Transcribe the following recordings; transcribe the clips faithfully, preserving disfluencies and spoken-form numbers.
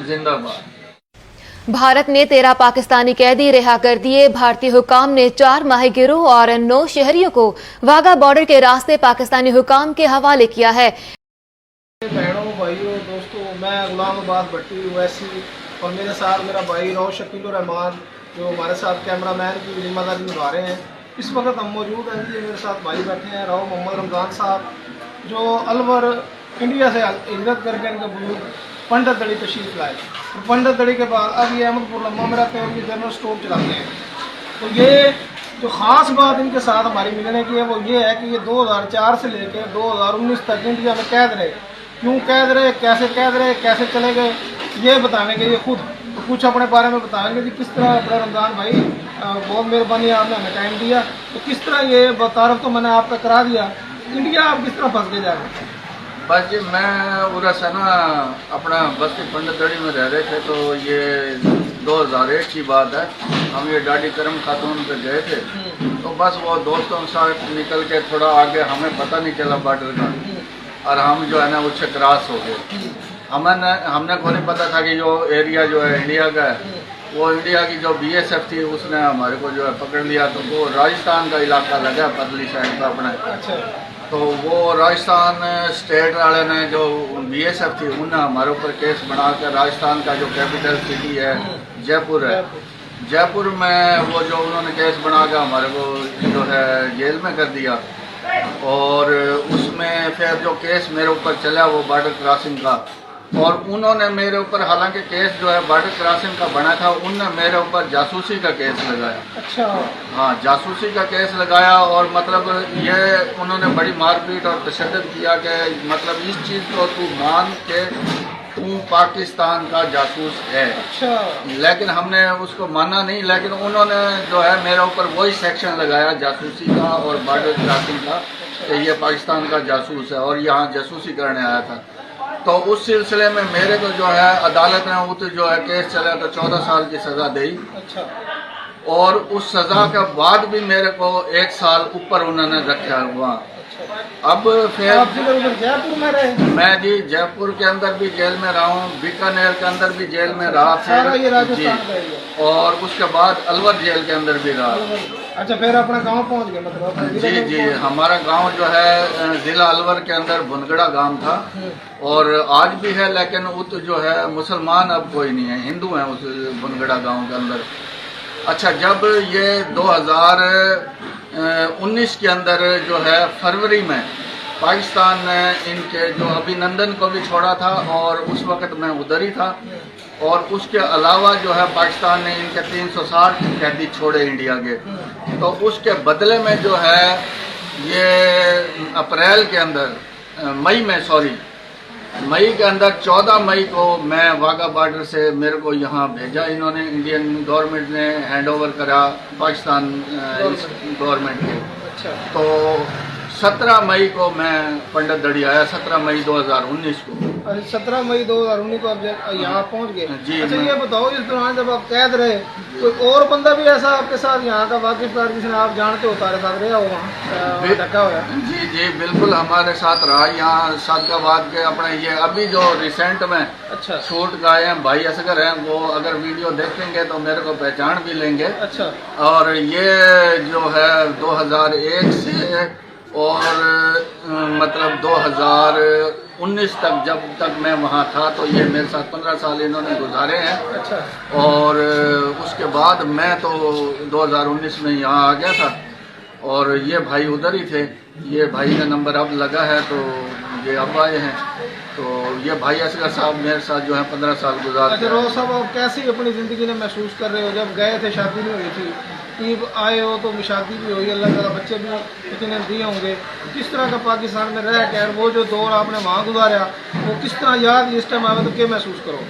जिंदाबाद। भारत ने तेरह पाकिस्तानी कैदी रिहा कर दिए। भारतीय हुकाम ने चार माही गिरोह और नौ शहरियों को वाघा बॉर्डर के रास्ते पाकिस्तानी हुकाम के हवाले किया है। बहनों, भाइयों, दोस्तों, मैं गुलाम अब्बास भट्टी, ओवैसी, और मेरे साथ मेरा भाई राव शकील रहमान, जो हमारे साथ कैमरामैन की जिम्मेदारी निभा रहे हैं। इस वक्त हम मौजूद हैं, ये मेरे साथ भाई बैठे हैं, राव मोहम्मद रमज़ान साहब, जो अलवर इंडिया से हिजरत करके इनके बुजुर्ग पंडित दड़ी तशरीफ लाए। और पंडित दड़ी के बाद अब ये अहमदपुर लम्मा में रहते हैं और ये जनरल स्टोर चलाते हैं। तो ये जो ख़ास बात इनके साथ हमारी मिलने की है, वो ये है कि ये दो हज़ार चार से लेकर दो हज़ार उन्नीस तक इंडिया में कैद रहे। क्यों कैद रहे, कैसे कैद रहे, कैसे चले गए, ये बताएंगे ये खुद। तो कुछ अपने बारे में बताएंगे जी, किस तरह अपना रमज़ान भाई, अ, बहुत मेहरबानी है, आपने हमें टाइम दिया। तो किस तरह, ये ब- तारफ तो मैंने आपका करा दिया, इंडिया आप किस तरह फंस के जा रहे हैं? बस जी, मैं उरा से ना अपना बस्ती पंडित दड़ी में रह रहे थे, तो ये दो हज़ार एक की बात है। हम ये डाडी करम खातून पे गए थे, तो बस वो दोस्तों के साथ निकल के थोड़ा आगे, हमें पता नहीं चला बॉर्डर का, और हम जो है ना उससे क्रॉस हो गए। हमने हमने को नहीं पता था कि जो एरिया जो है इंडिया का है। वो इंडिया की जो बीएसएफ थी, उसने हमारे को जो है पकड़ लिया। तो वो राजस्थान का इलाका लगा पतली साइड का अपने। अच्छा। तो वो राजस्थान स्टेट वाले ने, जो बीएसएफ थी, उन्हें हमारे ऊपर केस बना के राजस्थान का जो कैपिटल सिटी है जयपुर है, जयपुर में वो जो उन्होंने केस बना के हमारे को जो है जेल में कर दिया। और उसमें फिर जो केस मेरे ऊपर चला वो बॉर्डर क्रॉसिंग का, और उन्होंने मेरे ऊपर, हालांकि केस जो है बॉर्डर क्रॉसिंग का बना था, उनने मेरे ऊपर जासूसी का केस लगाया। अच्छा। हाँ, जासूसी का केस लगाया, और मतलब ये उन्होंने बड़ी मारपीट और तशद्दद किया कि मतलब इस चीज़ को तू मान के तू पाकिस्तान का जासूस है। अच्छा। लेकिन हमने उसको माना नहीं, लेकिन उन्होंने जो है मेरे ऊपर वही सेक्शन लगाया जासूसी का और बॉर्डर क्रॉसिंग का, कि ये पाकिस्तान का जासूस है और यहाँ जासूसी करने आया था। तो उस सिलसिले में मेरे को जो है अदालत ने उत जो है केस चला तो चौदह साल की सजा दी, अच्छा। और उस सजा के बाद भी मेरे को एक साल ऊपर उन्होंने रखा हुआ। अब फिर आप फिर उधर जयपुर में रहे? मैं जी जयपुर के अंदर भी जेल में रहा हूँ, बीकानेर के अंदर भी जेल में रहा, सारा ये फिर राजस्थान जी, का एरिया। और उसके बाद अलवर जेल के अंदर भी रहा। अच्छा, फिर अपना गांव पहुंच गए, मतलब अपना जिला जी में जी, पहुंच गए। हमारा गांव जो है अ, जिला अलवर के अंदर भुनगड़ा गांव था, हम्म। और आज भी है, लेकिन उत जो है मुसलमान अब कोई नहीं है, हिंदू हैं उस भुनगड़ा गांव के अंदर। अच्छा, जब ये दो हज़ार उन्नीस के अंदर जो है फरवरी में पाकिस्तान ने इनके जो अभिनंदन को भी छोड़ा था, और उस वक्त मैं उधर ही था, और उसके अलावा जो है पाकिस्तान ने इनके तीन सौ साठ कैदी छोड़े इंडिया के। तो उसके बदले में जो है ये अप्रैल के अंदर, अ, मई में, सॉरी, मई के अंदर, चौदह मई को मैं वाघा बॉर्डर से, मेरे को यहाँ भेजा इन्होंने, इंडियन गवर्नमेंट ने हैंड ओवर करा पाकिस्तान अ, इस गवर्नमेंट के। अच्छा। तो सत्रह मई को मैं पंडित दड़ी आया, सत्रह मई दो हज़ार उन्नीस को। अरे, सत्रह मई दो हज़ार उन्नीस को आप जब यहाँ पहुँच गए। जी, अच्छा, मैं ये बताओ, इस दौरान जब आप कैद रहे, कोई और बंदा भी ऐसा आपके साथ यहाँ का वाकिफदार जिसने आप जानते हो, तारे साथ रहा हो वहाँ, अ, वहाँ बि- ढका हुआ? जी जी, बिल्कुल हमारे साथ रहा। यहाँ सादकाबाद के अपने ये अभी जो रिसेंट में अच्छा। शूट का आए हैं भाई असगर हैं, वो अगर वीडियो देखेंगे तो मेरे को पहचान भी लेंगे। अच्छा। और ये जो है दो हज़ार एक से और अ, मतलब दो हज़ार उन्नीस तक, जब तक मैं वहाँ था, तो ये मेरे साथ पन्द्रह साल इन्होंने गुजारे हैं। अच्छा। और अ, उसके बाद मैं तो दो हज़ार उन्नीस में यहाँ आ गया था, और ये भाई उधर ही थे। ये भाई का नंबर अब लगा है, तो ये अब आए हैं। तो ये भाई असगर साहब मेरे साथ जो है पन्द्रह साल गुजार अच्छा, राव साहब, आप कैसी अपनी ज़िंदगी ने महसूस कर रहे हो? जब गए थे, शादी नहीं हुई थी, ईब आए हो तो शादी भी हुई, अल्लाह ताला बच्चे भी किसी ने दिए होंगे। किस तरह का पाकिस्तान में रह के, और वो जो दौर आपने वहाँ गुजारा, वो किस तरह याद इस टाइम आवे तो क्या महसूस करो?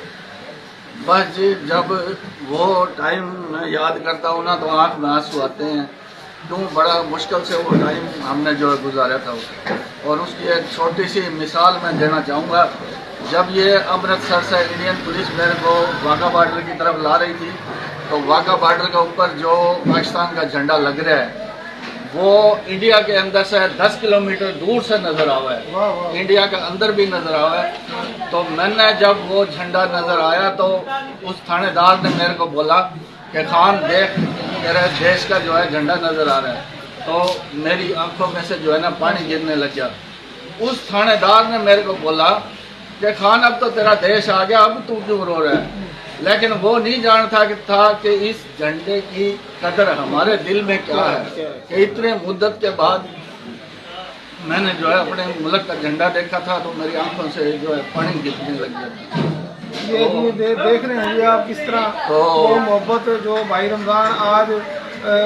बस जी, जब वो टाइम मैं याद करता हूँ ना, तो आंख में आंसू आते हैं। क्यों, बड़ा मुश्किल से वो टाइम हमने जो है गुजारा था। और उसकी एक छोटी सी मिसाल मैं देना चाहूँगा। जब ये अमृतसर से इंडियन पुलिस मेरे को वाघा बॉर्डर की तरफ ला रही थी, तो वाघा बॉर्डर के ऊपर जो पाकिस्तान का झंडा लग रहा है, वो इंडिया के अंदर से दस किलोमीटर दूर से नजर आवे है, वाह, वाह। इंडिया के अंदर भी नजर आवे है। तो मैंने जब वो झंडा नजर आया तो उस थानेदार ने मेरे को बोला कि "खान, देख, तेरे देश का जो है झंडा नजर आ रहा है।" तो मेरी आंखों में से जो है ना पानी गिरने लग गया। उस थानेदार ने मेरे को बोला कि "खान, अब तो तेरा देश आ गया, अब तू क्यों रो रहा है?" लेकिन वो नहीं जानता कि था कि इस झंडे की कदर हमारे दिल में क्या है, कि इतने मुद्दत के बाद मैंने जो है अपने मुल्क का झंडा देखा था तो मेरी आंखों से जो है पानी गिरने लग गया था। ये, ये दे, देख रहे हैं ये आप किस तरह तो वो मोहब्बत जो भाई रमजान आज, अ,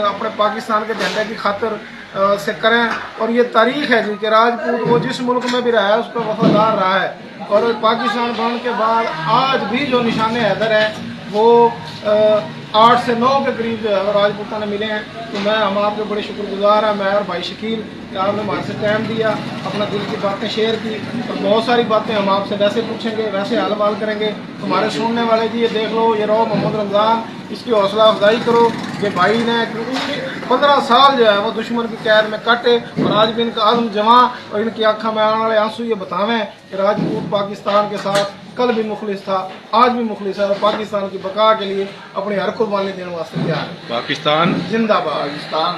अपने पाकिस्तान के झंडे की खातर, अ, से करें। और ये तारीख है जी कि राजपूत वो जिस मुल्क में भी रहा है, उसका वफादार रहा है। और पाकिस्तान बनने के बाद आज भी जो निशाने हैदर है वो, अ, आठ से नौ के करीब जो है वो राजपूतों ने मिले हैं। तो मैं, हम आपके बड़े शुक्रगुजार हैं, मैं और भाई शकील, कि आपने हमारे से टाइम दिया, अपना दिल की बातें शेयर की। और बहुत सारी बातें हम आपसे वैसे पूछेंगे, वैसे हाल हवाल करेंगे। हमारे सुनने वाले जी, ये देख लो, ये रहो मोहम्मद रमजान, इसकी हौसला अफजाई करो। ये भाई ने, क्योंकि पन्द्रह साल जो है वो दुश्मन की कैद में काटे और आज भी इनका आजम जवां और इनकी आंखों में आने वाले आंसू ये बतावें कि राजपूत पाकिस्तान के साथ कल भी मुखलिस था, आज भी मुखलिस है और पाकिस्तान की बका के लिए अपनी हर कुर्बानी देने वास्ते तैयार है। पाकिस्तान जिंदाबाद। पाकिस्तान